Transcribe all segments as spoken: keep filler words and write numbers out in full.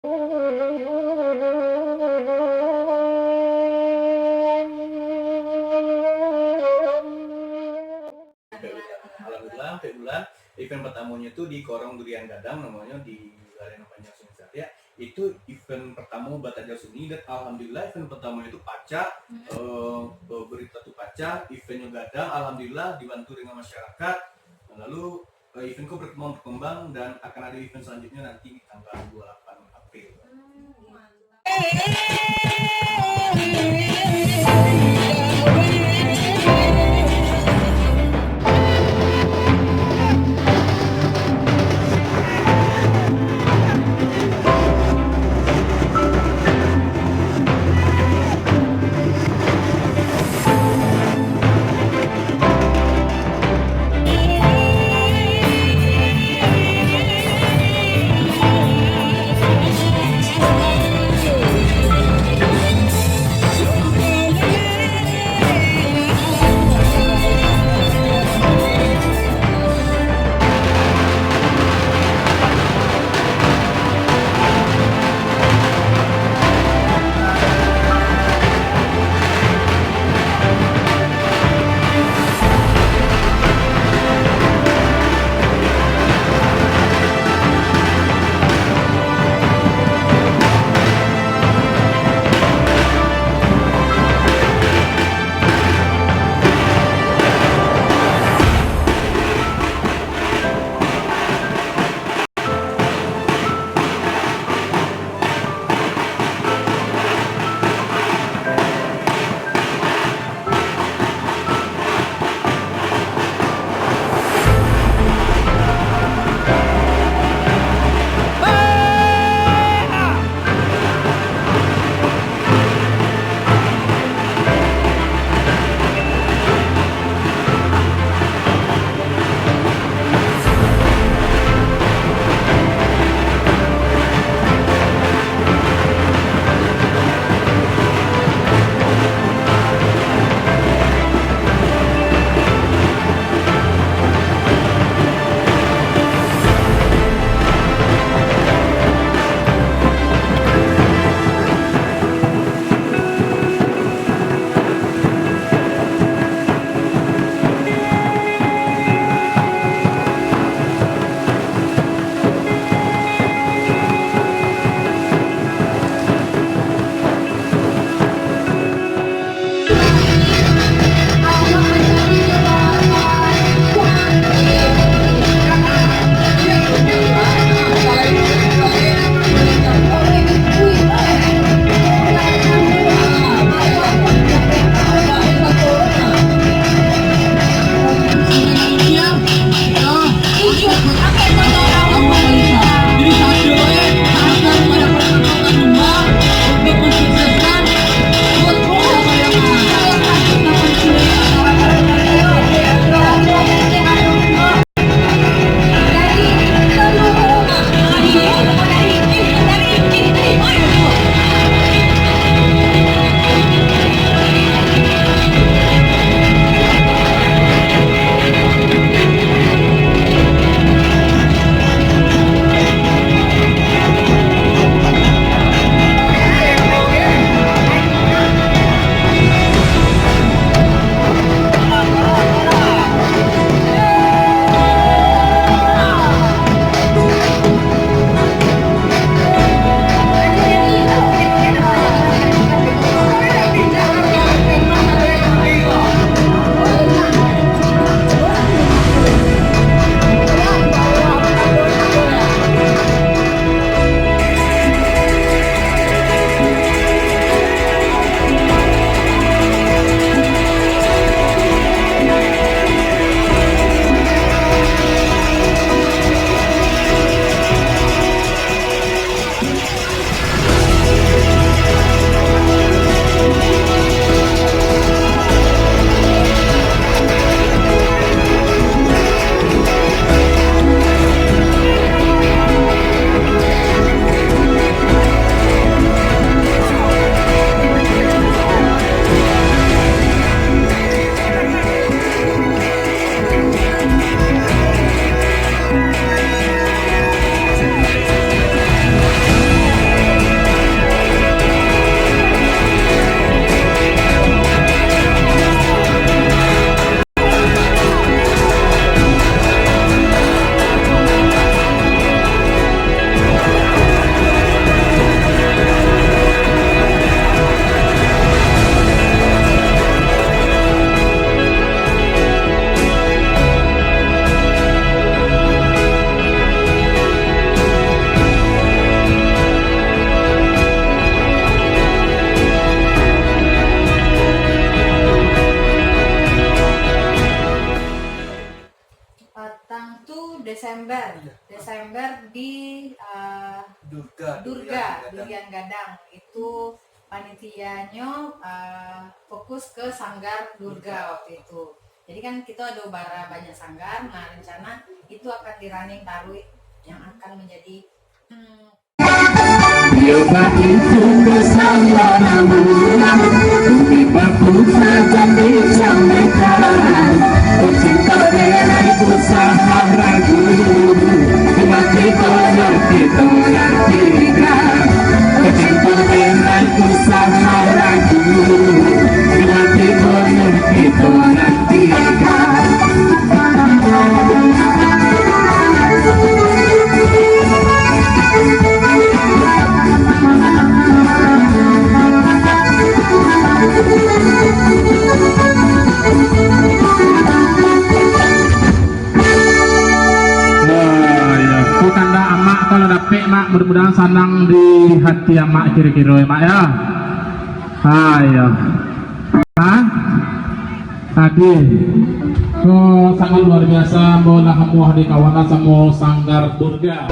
Alhamdulillah, sampai bulan. Event pertamonyo tu di Korong Durian Gadang, namonyo di Larian Panjang Sungai Sariak. Itu event pertamo Batajau Seni, dan alhamdulillah event pertamonyo tu pacah, eh, berita tu pacah, eventnyo gadang, alhamdulillah dibantu dengan masyarakat. Lalu, eh, event ko berkembang-berkembang dan akan ada event selanjutnya nanti di tanggal dua puluh delapan April. Durga, Durga, Durian Gadang. Durian Gadang. Itu panitianyo, eh, fokus ke Sanggar Durga waktu itu. Jadi kan kita ada bara banyak sanggar, nah rencana itu akan di-running taruh yang akan menjadi, hmm, Yo baitu basamo namuah, bumi baputa jadi camekan. Cinto dek rai usah ragu, mati kono kito nantikan. Cinto dek rai usah ragu, mati kono kito nantikan. Nah, ya. Ko kandak amak ko lah dapek, Mak. Mudah-mudahan sanang di hati amak kiro-kiro, ya, Mak, ya. Ha, ya. Ha? Tadi. So, sangat luar biasa, ambo lah hamuah di kawanan samo Sanggar Durga.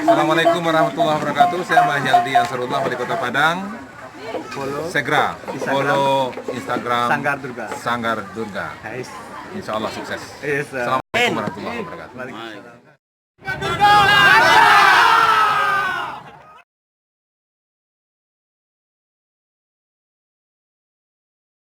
Assalamualaikum warahmatullahi wabarakatuh. Saya Mahyaldi Ansarullah, wali kota Padang. Follow Instagram. Follow Instagram Sanggar Durga. Sanggar Durga. Insya Allah sukses. Assalamualaikum warahmatullahi wabarakatuh. Waalaikumsalam.